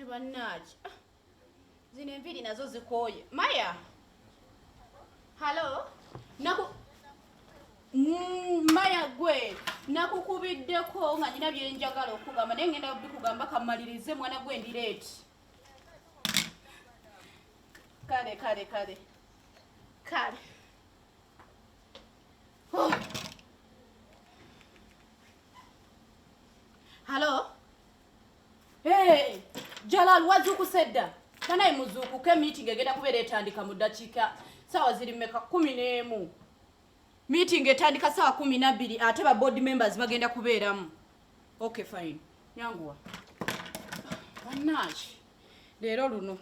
Bannaki, ah, zino enviiri nazo zikooye. Maya, halo. Naku Maya, gwe nakukubiddeko nga nina byenjagala okugamba, naye ngenda bikugamba kamalirize. Mwana gwe, ndi late. Kale kale kale kale. Oh. Halo. Hey, Jalal, wazuukuse dda? Kanaye muzuukuke, meeting egenda kubeera etandika mu ddakiika, saawa ziri mmeka? 11. Meeting etandika saawa 12, ate ba board members bagenda kubeeramu. Okay, fine, yanguwa. Bannaki, leero luno.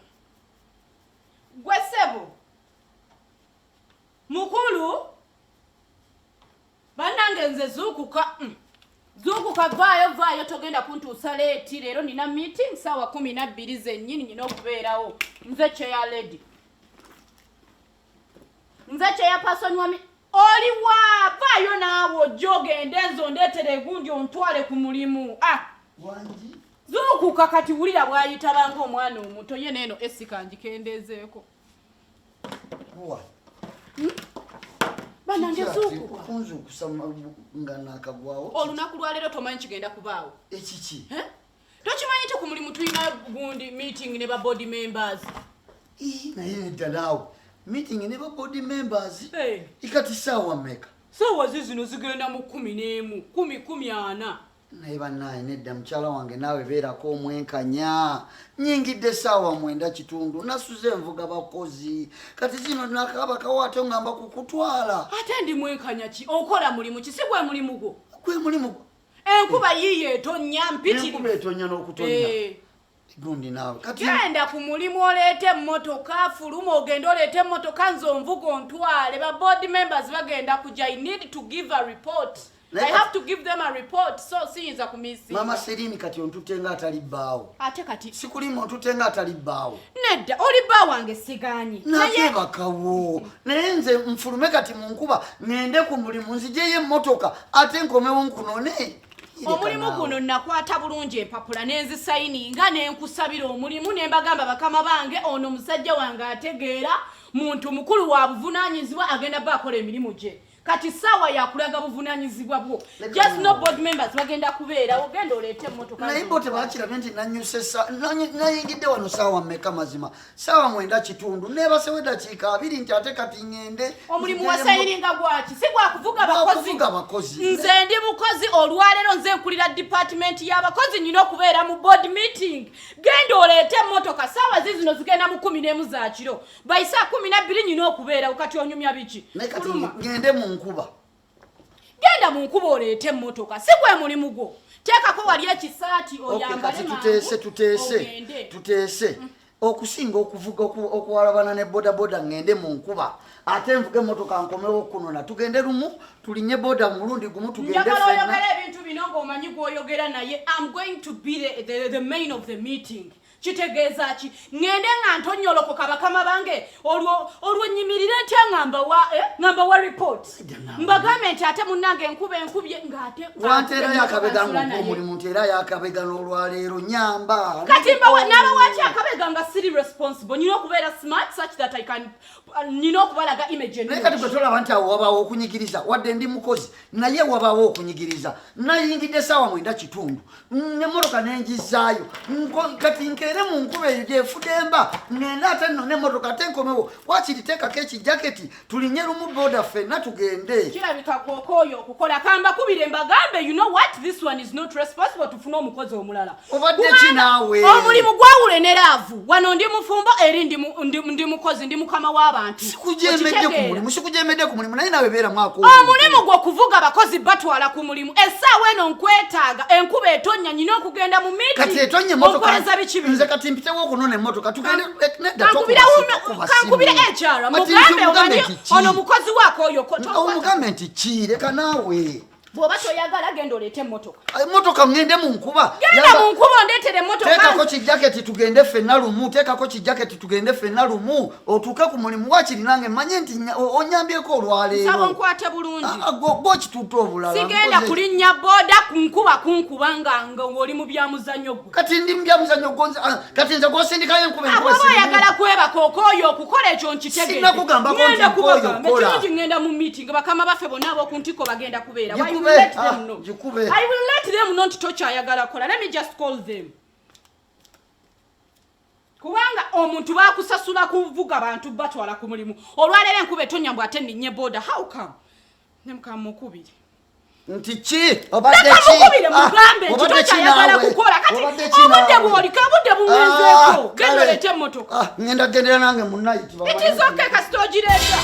Gwe ssebo mukulu, bannange, nze zuukuka. Zuukuka, vaayo, vaayo, togenda kuntuusa late. Leero nina meeting saawa 12 zennyini, nina okubeerawo. Nze chair lady, nze chair person wa oliwa? Vaayo naawe, ojja ogende, nze ondeetera egundi ontwale ku mulimu. Ah! Wangi. Zuukuka kati, wulira bw'ayitabanga omwana omuto ye. Neeno esika ngikendeezeeko. Wa. Bannange, zuukuka. Kunzuukusa nga nakagwawo. Olunaku lwaleero tomanyi kigenda kubaawo? Ekiki? Eh? Tokimanyi nti ku mulimu tulina gundi, meeting ne ba board members? Ii, naye nedda naawe, meeting ne ba board members? Hey. Ikati saawa mmeka? Saawa zi zino zigenda mu 11, 10:40. Naye bannaye, nedda mukyala wange, naawe beerako omwenkanya. Nyingidde saawa 9:15, nasuze nvuga bakozi, kati zino nakabakawo ate ongamba kukutwala. Ate ndi mwenkanya ki? Okola mulimu ki? Si gwe mulimu gwo? Gwe mulimu. Enkuba yiiyo etonnya. Enkuba mpitirivu. Etonya n'okutonya. Eh. Gundi naawe kati. Genda ku mulimu oleete emmotoka, fuluma ogende oleete emmotoka, nze onvuga ontwale. Ba board members bagenda kujja. I need to give a report. Naye I have to give them a report, so siyinza kumisinga. Mama Serini, kati ontutte nga atali bbaawo. Ate kati? Sikulima, ontutte nga atali bbaawo. Nedda, oli bba wange, siganye. Nakeebakawo, naye nze nfulume kati mu nkuba ŋŋende ku mulimu, nzijeyo emmotoka, ate nkomewo nkunone? Omulimu guno nakwata bulungi empapula nenzisayininga, nenkusabira omulimu, nembagamba bakama bange, ono musajja wange ategeera, muntu mukulu wa buvunaanyizibwa, agenda ba akola emirimu gye. Kati saawa yakulaga buvunaanyizibwa bwo. Just know board members bagenda kubeera, ogenda oleete emmotoka. Naye bo tebakirabye nti nanyuse nayingidde wano saawa mmeka? Mazima saawa 9:15, neebasewo eddakiika 20, nti ate kati ŋŋende. Omulimu nzijeyo. Wasayininga gwaki? Si gwakuvuga bakozi? Gwakuvuga bakozi. Nze ndi mukozi olwaleero, nze nkulira department y'abakozi, nyina okubeera mu board meeting. Genda oleete emmotoka, saawa zizino zigenda mu 11 za kiro, by saa 12 nyina okubeerawo. Kati onyumya biki? Naye kati Fuluma. ŋŋende mu nkuba? Genda mu nkuba oleete emmotoka, si gwe mulimu gwo? Teekako wali ekisaati Okay, oyambale kati mangu, tuteese, tuteese. ogende. Tuteese okusinga okuvuga okuwalabana ne bodaboda. Ŋŋende mu nkuba ate nvuge emmotoka nkomewo okunona? Tugende lumu, tulinye boda mulundi gumu, tugende Njagala ffenna. oyogera ebintu bino ng'omanyi gw'oyogera naye. Am going to be the main of the meeting. Kitegeeza ki? Ŋŋende nga ntonyolokoka bakama bange, olwo nyimirire ntya nga mbawa report? Mbagambe nti ate munnange enkuba enkubye, ng'ate Wanteerayo akabega nsula nga naye. omulimu, nteerayo akabega n'olwaleero, nyamba. Kati mbawa nabawaki akabega nga siri responsible? Nyina okubeera smart such that I can, nyina okubalaga image Naye kati gwe tolaba nti awo wabaawo okunyigiriza? Wadde ndi mukozi, naye wabaawo okunyigiriza. Nayingidde saawa 9:15, nemmotoka nenjizaayo. Kati nkeere mu nkuba eyo gyefudemba, ŋŋende ate nno nemmotoka, ate nkomewo? Wakiri teekako ekijaketi, tulinye lumu boda ffenna tugende. Kirabika gwokooyo okukola. Kambakubire mbagambe, you know what, this one is not responsible, tufune omukozi omulala. Obadde ki Kubanga naawe? Omulimu gwawule ne love. Wano ndi mufumbo, eri ndi mukozi, ndi mukama w'abantu. Sikujemedde ku Okitegeera? mulimu, sikujemedde ku mulimu, naye nawe beeramu ako. Omulimu gwo kuvuga bakozi, batwala ku mulimu. Essaawa eno nkwetaaga, enkuba etonnya, nyina okugenda mu meeting. Kati etonye emmotoka. Onkoleza biki bino? Nze kati mpitewo okunona emmotoka, tugende. Nedda, tokuba Kankubire simu. HR Kati mugambe nti omugambe omanyi nti ki? ono mukozi waako oyo Omugambe nti ki? Leka naawe. Bw'oba toyagala, genda oleete emmotoka. Emmotoka ŋŋende mu nkuba? Genda mu nkuba ondeetere emmotoka. Teekako. Kijaketi tugende ffenna lumu, teekako kijaketi tugende ffenna lumu, otuuke ku mulimu wakiri nange manye nti onyambyeko olwaleero. Nsaba onkwate bulungi. Ah, ah, Gwokitutte obulala. Sigenda Nkoze- kulinnya boda kunkuba kunkuba nga nga oli mu byamuzannyo gwe. Kati ndi mubyamuzannyo gonze, ah, kati nze gwosindikayo enkuba enkuba Bw'oba esirimu. oyagala kwebaka okooyo okukola ekyo nkitegedde. Sinnakugambako nti Ngenda nkooye kubagamba. okukola. Ekirungi ngenda mu meeting, bakama baffe bonna ab'oku ntikko bagenda kubeera. I will Gikube, let them ah, know. gikube. I will let them know nti tokyayagala kukola. Let me just call them. Kubanga omuntu bakusasula kuvuga bantu batwala ku mulimu, olwaleero enkuba etonya mbu ate ninye boda. How come? Ne mukama mukubire. Nti ki? Obadde Leka ki? mukubire. Ah, Mugambe nti obadde ki tokyayagala naawe? kukola kati. Obadde ki Obudde naawe? bwolika, obudde Ah, buŋŋenzeeko. Genda kale. oleete emmotoka. Ah, ngenda gendera nange mu night. It is okay, kasita ogireeta.